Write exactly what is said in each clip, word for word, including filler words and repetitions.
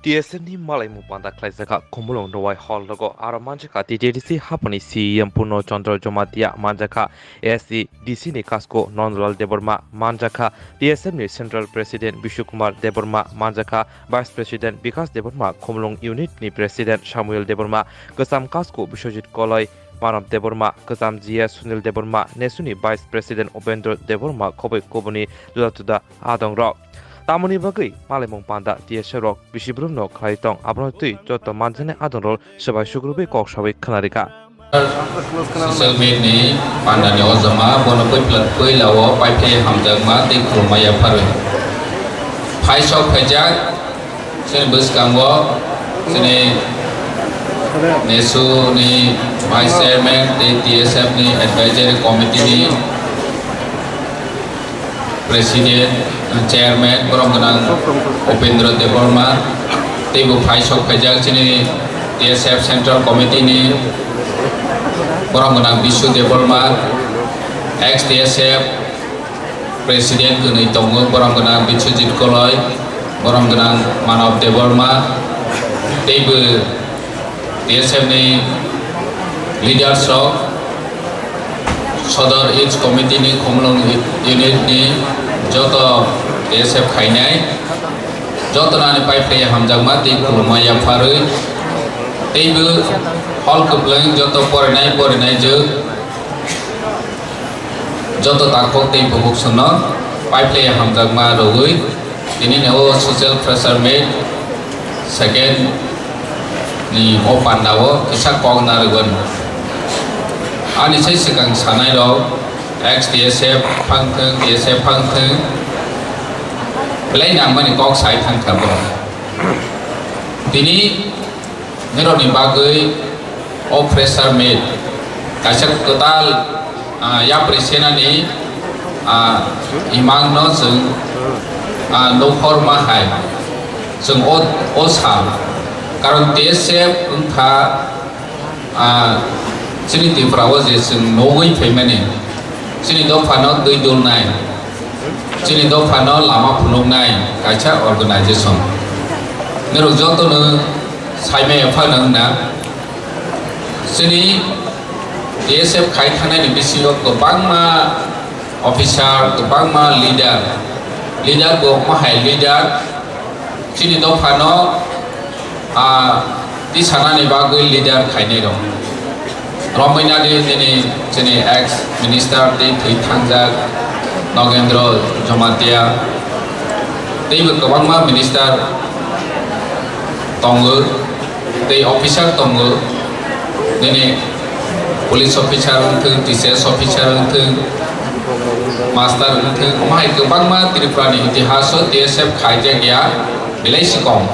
T S F ni malaimung panda khlaijak kha Khumulwng Rowai hall rogo, aro manjakha T T D C haphangni C E M Purno Chandra Jamatia, manjakha S E D C ni kasko Nandalal Debbarma, manjakha T S F ni Central President Bishu Kumar Debbarma, manjakha Vice President Bikas Debbarma, Khumulwng Unit ni President Samuel Debbarma, kwcham kasko Biswajit Koloi, Manav Debbarma, kwcham G S Sunil Debbarma, nesu ni Vice President Upendra Debbarma, khoboi kubuni juda juda adongrok. Tamoni bagwi malaimung panda T S F rok bisi brumno khlai tong, abono twi joto manjaknai adongrok swbai sugrubwi kok sawi khwnarikha. Social media ni panda ni ojama bono pui plat pui lao pai phai hamjakma tei khulumma yapharwi. Phai sok phaijak chini bwskango chini nesu ni Vice Chairman tei T S F ni Advisory Committee ni President, Chairman, borom gwnang Upendra Debbarma, teibo phai sok phaijak chini T S F Central Committee ni borom gwnang Bishu Debbarma, ex T S F President kwnwi tongo, borom gwnang Biswajit Koloi, borom gwnang Manav Debbarma, teibo T S F ni leaders rok, Sodor Hills Committee ni Khumulwng unit ni joto T S F khainai, joto nani pai phai hamjakma tei khulumma yapharwi, teibo hall kwplwng joto porinai porinai jwk, joto takhuk tei bukhuk songno pai phai hamjakma rwui, tini ni o social pressure meet second ni o panda o kisa kok narwgwi. Ani sai swkang sanai rok ex T S F phang thwng, T S F phang thwng, belai nangmani kok sai thang kha borok. Tini nirokni bagwi o pressure meet kaisa kwtal, ah, yapri senani, ah, imangno chwng, ah, nukhorma hai chwng o, o sal. Karon T S F wngkha, ah, chini Tripura o je chwng nugwi phaimani, chini dophano twi dulnai, chini dophano lama phunuknai kaisa organization. Nirok jotono saimaya phano wngna, chini T S F khai thangnani bisingo kwbangma officer, kwbangma leader, leader bo omo hai leader, chini dophano, ah, tisanani bagwi leader khainai rok. Romwi nadi nini chini ex minister tei thwi thangjak Nogendra Jamatia, teibo kwbangma minister tongo, tei officer tongo, nini police officer wngthwng, T C S officer wngthwng, master wngthwng, omo hai kwbangma Tripura ni itihas o T S F khaijak ya belai si kom.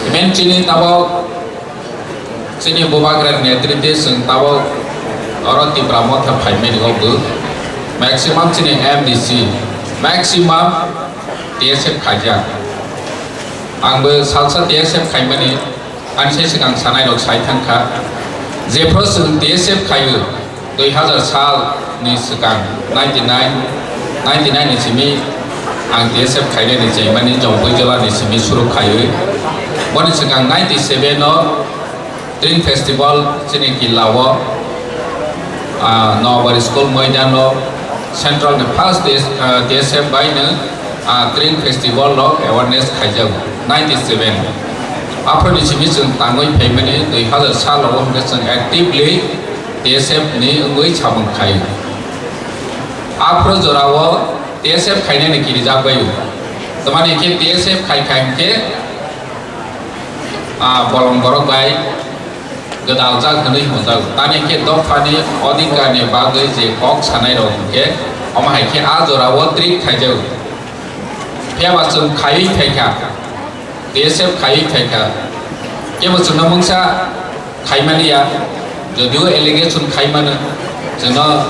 Even chini tabok chini bubagra ni netrite chwng tabok oro Tipra Motha phaimani o bo maximum chini M D C maximum T S F khaijak. Ang bo salsa T S F khaimani, ani sai swkang sanai rok sai thang kha. Jephru chwng T S F khaio, dui hazar sal ni swkang, ninety nine, ninety nine ni simi ang T S F khainani chaimani Jongpui Jola ni simi suru khaiwi. Boni swkang ninety seven o Tring Festival chini killa o, ah, Nobari School Moidan o Central ni first T S, ah, T S F bai no, ah, Tring Festival rok awareness khaijago ninety seven. Aphuru ni simi chwng tangwi phaimani dui hazar salo hwnkhe chwng actively T S F ni wngwi samung khai. Aphuru jorao T S F khainani kirijak bai. Tamani khe T S F khai khai khe, ah, bolong borok bai gwdaljak hwnwi hwnjago. Tamni khe dophani odhikarni bagwi je kok sanai rok hwnkhe omo hai khe a jorao trik khaijago. Phiya ba chwng khaiwi phaikha, T S F khaiwi phaikha, kebo chwngno mungsa khaimani ya, jodio allegation khaimano, chwngno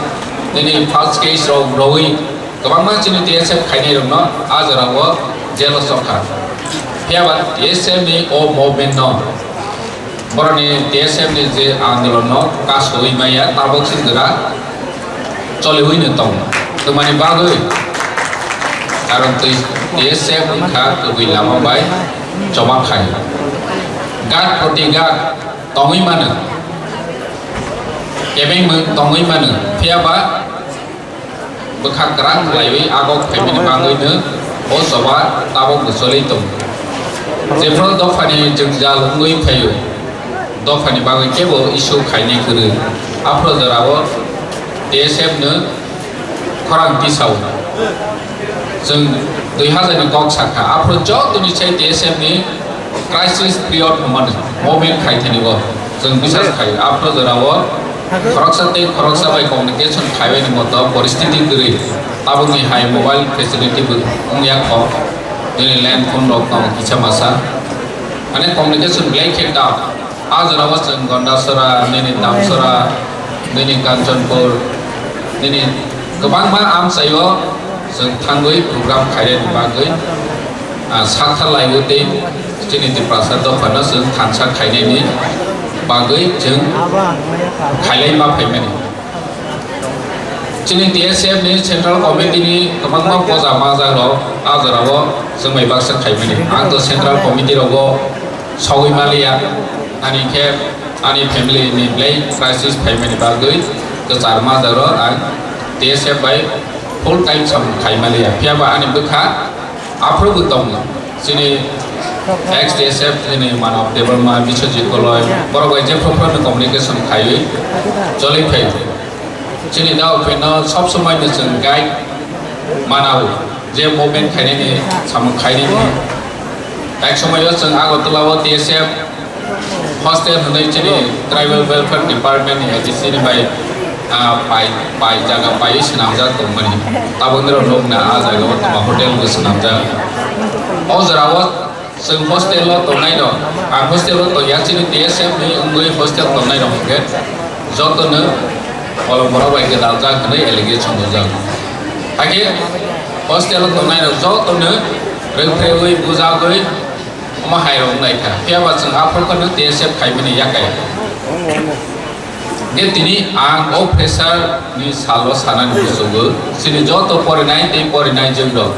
nini false case rok rwi kwbangma chini T S F khainai rokno a jorao jail o chokha. Phiya ba T S F ni o movement no, borokni T S F ni je andolon no kasoi maya tabok se jora choliwi no tongo. Twmani bagwi karon twi T S F wngkha kwbwi lama bai choba khai. Gat proti gat tongwi mano, kebengmung tongwi mano, phiya ba bwkha kwrak khlaiwi agok phaimani bagwino o choba tabukbo choli tongo. Jephru dophani jwngjal wngwi phaio, dophani bagwi kebo issue khainai kwrwi. Aphuru jorao T S F no khorang tisao. Chwng dui hazar ni kok sakha, aphuru jotoni se T S F ni crisis period hwnmani moment khai thani o chwng bisas khai. Aphuru jorao khoroksa tei khoroksa bai communication khaiwi ni moto poristiti kwrwi tabukni hai mobile facility bo wngya kho. Nini land phone rok tong kisa masa. Mane communication belai khe down. A jorao chwng Gondasora, nini Damsora, nini Kanchanpur, nini kwbangma amchaio chwng thangwi program khainani bagwi, ah, sakha laiwi tei chini Tiprasa dophano chwng thansa khainani bagwi chwng khailai ma phaimani. Chini T S F ni Central Committee ni kwbangma poja maja rok a jorao chwng bai baksa khaimani. Ang to Central Committee rogo sogwi maliya, ani khe ani family ni belai crisis phaimani bagwi kwchar maja rok ang T S F bai full time samung khaimaliya. Phiya ba ani bwkha Aphuru bo tongo. Chini ex T S F chini Manav Debbarma, Biswajit Goloi, borok bai jephru phru no communication khaiwi choli phai. Chini da upino sob somoi no chwng guide manao, je movement khainani, samung khainani. Ek somoi o chwng Agartala o T S F hostel hwnwi chini Tribal Welfare Department ni A D C ni bai, ah, pai, pai jaga pai swnamjak tongmani. Tabuk nirok nukna ah jaga o tongma hotel bo swnamjak. O jora o chwng hostel o tongnai rok, ang hostel o tongya chini T S F ni wngwi hostel tongnai rok hwnkhe joto no kolom borok bai gwdaljak hwnwi allegation rwjak. Hakhe hostel o tongnai rok joto no rwngphrewi bujagwi Omo hai rok wng lai kha. Phiya ba chwng aphuru phano T S F khaimani yakai. Hwnkhe tini ang o fresher ni salo sanani muchungo chini joto porinai tei porinai jwk rok.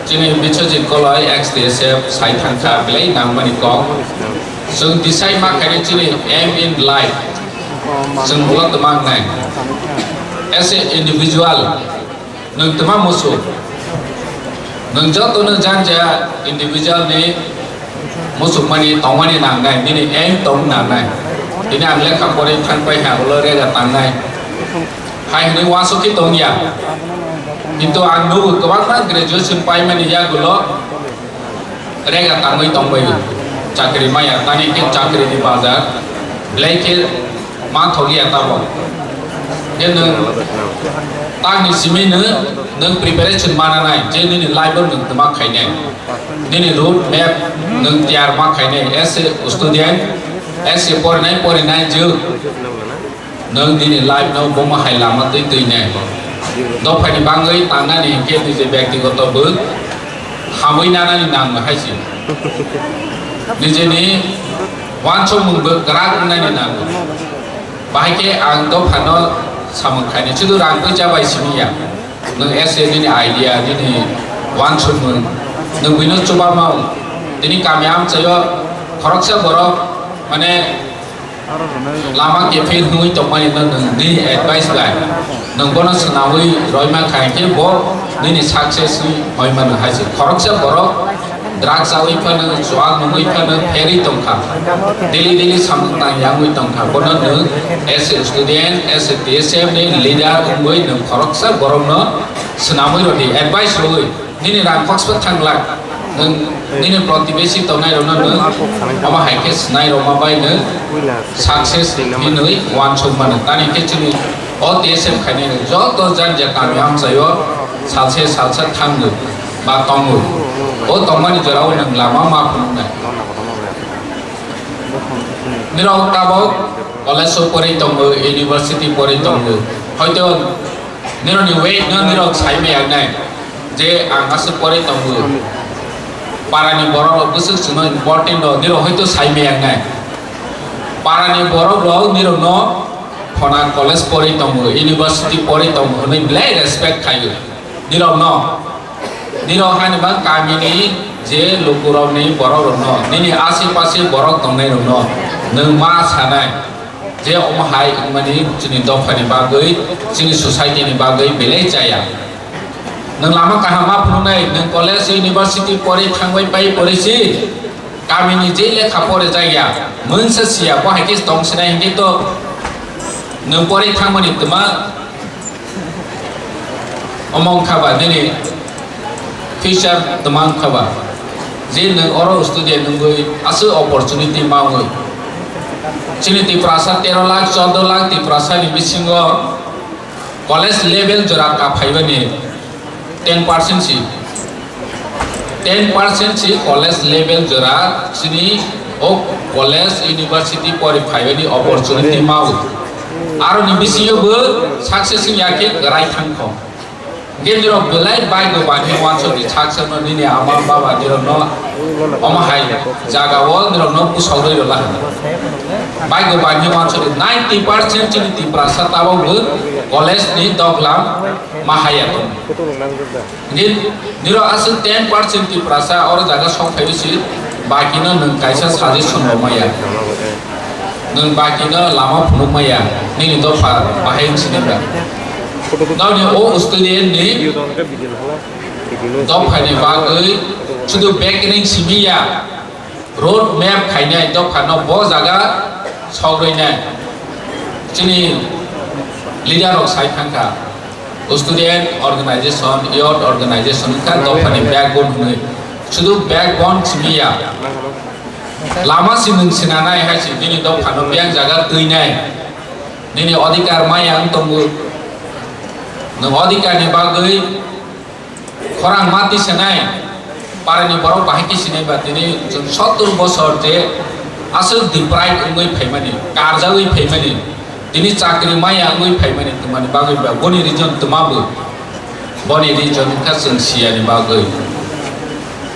Chini Biswajit Koloi ex T S F sai thangkha belai nangmani kok. Chwng decide ma khaini chini aim in life. Chwng ulo twma wngnai. As a individual, nwng twma muchung. Nwng joto no janja individual ni muchungmani tongmani nangnai, nini aim tong nangnai. Tini ang lekha porwi thang pai ha ulo rega tangnai. Hai hwnwi uansuk khe tongya. Kintu ang nugo kwbangma graduation paimani yagulo rega tangwi tongbai. Chakri maya, tani khe chakri ni bazar. Belai khe manthokya tabok. Je nwng tamni simi nwng, nwng preparation mananai, je nini life o nwng twma khainai. Nini road map nwng tiyar ma khainai, as a student, as a porinai, porinai jwk. Nwng nini life no bomo hai lama twi twi nai. Dophani bangwi tangnani hinkhe niji byaktigoto bo hamwi nanani nango hai se. Nijini uansukmung bo kwrak wngnani nango. Bahai khe ang dophano samung khainai, sudu rang puisa bai simi ya. Nwng ese nini idea, nini uansukmung, nwng buino chuba mau. Tini kami amchaio khoroksa borok, mane, lama kephil wngwi tongmani no nwng nini advice bai nwng bono swnamwi roima kha, hinkhe bo nini success wngwi mano hai se. Khoroksa borok drugs chawi phano, chuak nungwi phano pherwi tongkha, daily daily samung tang yangwi tongkha, bono nwng as a student, as a T S F ni leader wngwi nwng khoroksa borokno swnamwi rwdi, advice rwwi. Nini rang koksa thanglak, nwng nini protibesi tongnai rokno nwng omo hai khe swnai rokma bai nwng success hinwi uansuk mano. Tani khe chini o T S F khainai rok joto janja kami amchaio salse salsa thango ba tongo. O tongmani jorao nwng lama ma phunuknai. Nirok tabok college o porwi tongo, university porwi tongo. Hoito nirokni weight no nirok sai maya wngnai. Je ang aswk porwi tongo. Parani borok rok bwswk chwngno important rok nirok hoito sai maya wngnai. Parani borok rok nirok no phona college porwi tongo, university porwi tongo hwnwi belai respect khaio nirok no. Nirok hani bang kami ni Je lukurokni borokrokno, nini asepase borok tongnairokno nwng ma sanai je omo hai wngmani chini dophani bagwi, chini society ni bagwi belai chaya. Nwng lama kaham ma phunuknai, nwng college, university pori thangbai pai pori si, kamini je lekha pore jaya, mungsa siya, bo hai khe tong sinai hinkhe to nwng pori thangmani twma Omo wngkha ba nini future twma wngkha ba? Je nwng oro student wngwi aswk opportunity ma wngwi. Chini Tiprasa tero lakh, chordo lakh Tiprasa ni bisingo college level jora ka phaibani ten percent si. Ten percent si college level jora chini o college, university pori phaibani opportunity ma wngwi. Aroni bisingo bo success wngya khe kwrai thangkho. Hingke nirok belai baigo bani wansok ni saksa no nini ama baba nirok no omo hai jaga o nirok no busok rwi rwla. Baigo bani wansok ni ninety percent chini Tiprasa tabok bo college ni doglam ma haya tong. Hingke nirok aswk ten percent Tiprasa oro jaga sok phai si baki no nwng kaisa suggestion rw maya. Nwng baki no lama phunuk maya, nini dopha bahai wng sinai ba. Nokni o student ni dopha ni bagwi sudu bag ring simi ya, road map khainai dopha no bo jaga sogrinai. Chini leader rok sai thangkha, student organization, youth organization wngkha dopha ni backbone hwnwi. Sudu backbone simi ya. Lama si nwng sinanai hai si bini dopha no biyang jaga twinai. Nini odhikar maya wng tongo. Nwng odhikar ni bagwi khorang ma tisanai. Para ni borok bahai khe sinai ba tini chwng sottor bosor je aswk deprived wngwi phaimani, karjawi phaimani, tini chakri maya wngwi phaimani twmani bagwi ba boni reason twma bo. Boni reason wngkha chwng siyani bagwi.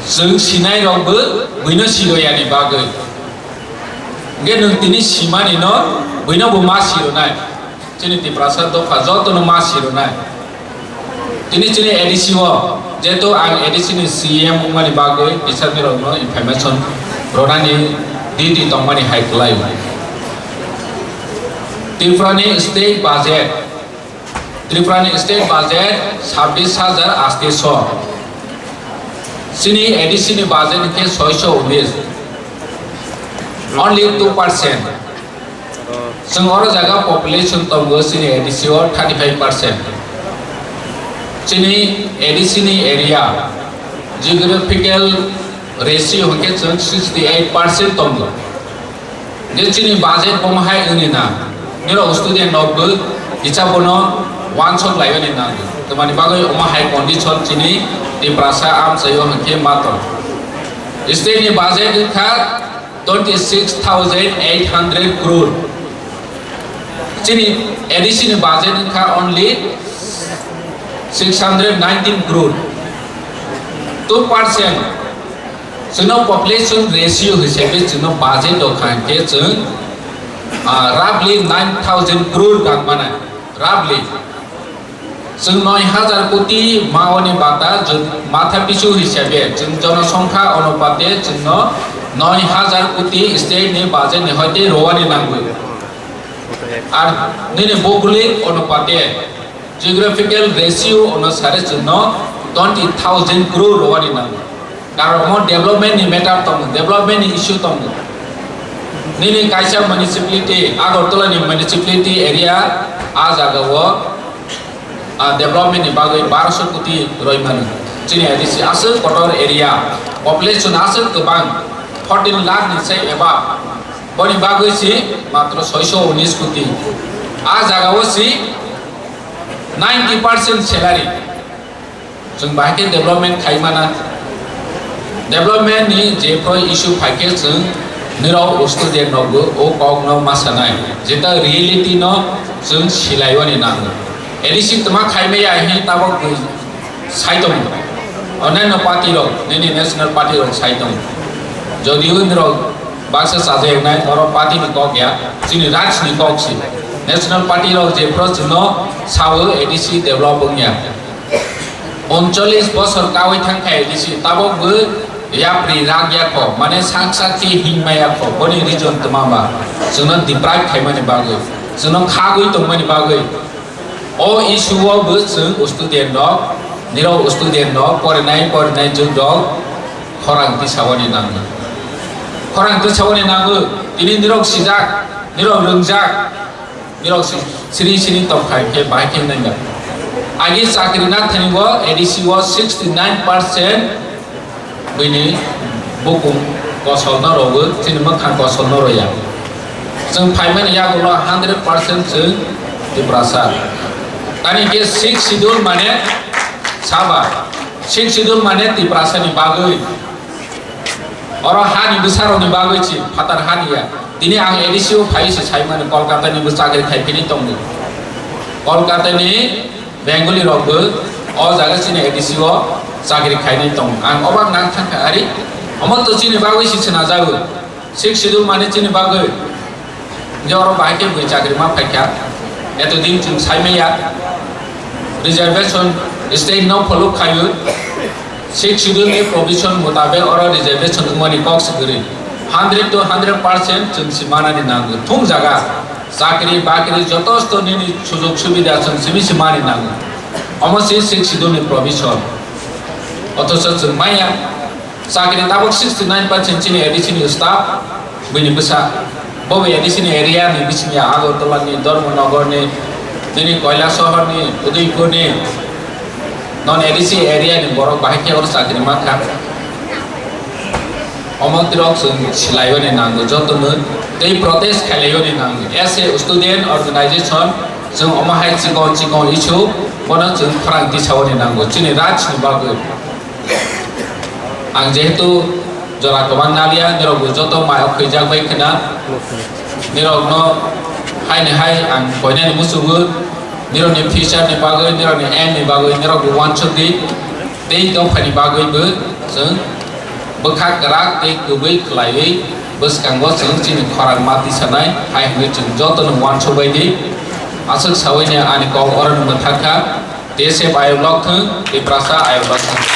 Chwng sinai rok bo buino siroyani bagwi. Hingke nwng tini simani no buino bo ma sironai. Chini Tiprasa dopha joto no ma sironai. Tini chini A D C o, jeto ang A D C ni C M wngmani bagwi kisa nirok no information ronani duty tongmani hai kwlai. Tripura ni state budget Tripura ni state budget sabbish hajar aste so. Chini A D C ni budget hwnkhe soiso unis. Only two percent. Chwng oro jaga population tongo chini A D C o thirty five percent. Chini A D C ni area geographical ratio hwnkhe chwng sixty eight percent tongo. Je chini budget bomo hai wngni na, nirok student rok bo kisa bono wansok laiwani nango. Tamani bagwi omo hai condition chini Tiprasa amchaio hwnkhe ma tong. State ni budget wngkha twenty six thousand eight hundred crore. Chini A D C ni budget wngkha only six hundred nineteen crore. Two percent. Chwngno population ratio hisabe chwngno budget rok kha hwnkhe chwng, ah, roughly nine thousand crore gang manai, roughly. Chwng noi hajar koti maoni bata jwng matha pisu hisabe chwng jonosongkha onupate chwngno noi hajar koti state ni budget ni hoite rowani nangwi. Ar nini boglik onupate geographical ratio onusare chwngno twenty thousand crore rowani nango. Karon omo development ni matter tongo, development ni issue tongo. Nini kaisa municipality, Agartala ni municipality area, a jaga o, ah, development ni bagwi barosho koti roi mano. Chini A D C aswk kotor area, population aswk kwbang, fourteen lakh ni sai above. Boni bagwi si matro soiso unis koti. A jaga o si ninety percent salary. Chwng bahai khe development khai mana. Development ni je phoi issue phai khe chwng nirok student rok bo o kok no ma sanai. Jeta reality no chwng silaiwani nango. A D C twma khai maya hi tabok bui sai tongo. Onyaino party rok, nini national party rok sai tongo. Jodiyo nirok baksa chajaknai, oro party ni kok ya, chini raj ni kok si. National party rok je phro chwngno sao A D C develop wngya. Uncholish bosor kawi thangkha A D C, tabok bo Yapri rak yakho, mane sak sak khe hing maya kho, boni reason twma ba? Chwngno deprive khaimani bagwi, chwngno khagwi tongmani bagwi. O issue o bo chwng student rok, nirok student rok, porinai, porinai jwk rok khorang tisawani nango. Khorang tisawani nango, tini nirok sijak, nirok rwngjak, nirok si-, siri siri tongkhai khe bahai khe nangya. Agi chakri na thani bo A D C o sixty nine percent bini bukung kosolno rogo, chini mwkhang kosolno roya. Chwng phaimani yagulo hundred percent chwng Tiprasa. Tani khe sixth schedule mane saba, sixth schedule mane Tiprasani bagwi. Oro hani bwsarokni bagwi si phatar hani ya. Tini ang A D C o phai se saimani Kolkata ni bo chakri khai phini tongo. Kolkata ni Bengali rok bo o jaga chini A D C o chakri khainai tongo. Ang obak nang thangkha ari. Omo to chini bagwi si sina jago. Sixth schedule mane chini bagwi. Je oro bahai khe bui chakri ma phaikha. Eto din chwng saimaya. Reservation state no follow khaio. Sixth schedule ni provision mutabek oro reservation wngmani kok se kwrwi. Hundred to hundred percent chwng si manani nango. Thung jaga, chakri, bakri, jotosto nini sujog subida chwng simi si mani nango. Omo si sixth schedule ni provision. Othocho chwng maya. Chakri tabuk sixty nine percent chini A D C ni staff, bini bwsa. Bo bai A D C ni area ni bisingya Agartala ni, Dharmanagar ni, nini Kailashahar ni, Udaipur ni, non A D C area ni borok bahai khe oro chakri mankha. Omo tirok chwng silaiyoni nango jotono tei protest khailaiyoni nango. As a student organization, chwng omo hai chikon chikon issue bono chwng khorang tisawoni nango chini raj ni bagwi. Ang jehetu jora kwbang naliya, nirokbo joto mai o khwijak bai khna. Nirokno haini hai ang koinani muchungo, nirokni future ni bagwi, nirokni aim ni bagwi nirokbo uansuk di. Tei tongphani bagwibo chwng bwkha kwrak tei kwbwi khwlaiwi bwskango chwng chini khorang ma tisanai hai hwnwi chwng jotono uansuk bai di. Aswk saui ani kok orono mwthangkha. T S F ayuk lok thung, Tiprasa ayuk lok thung.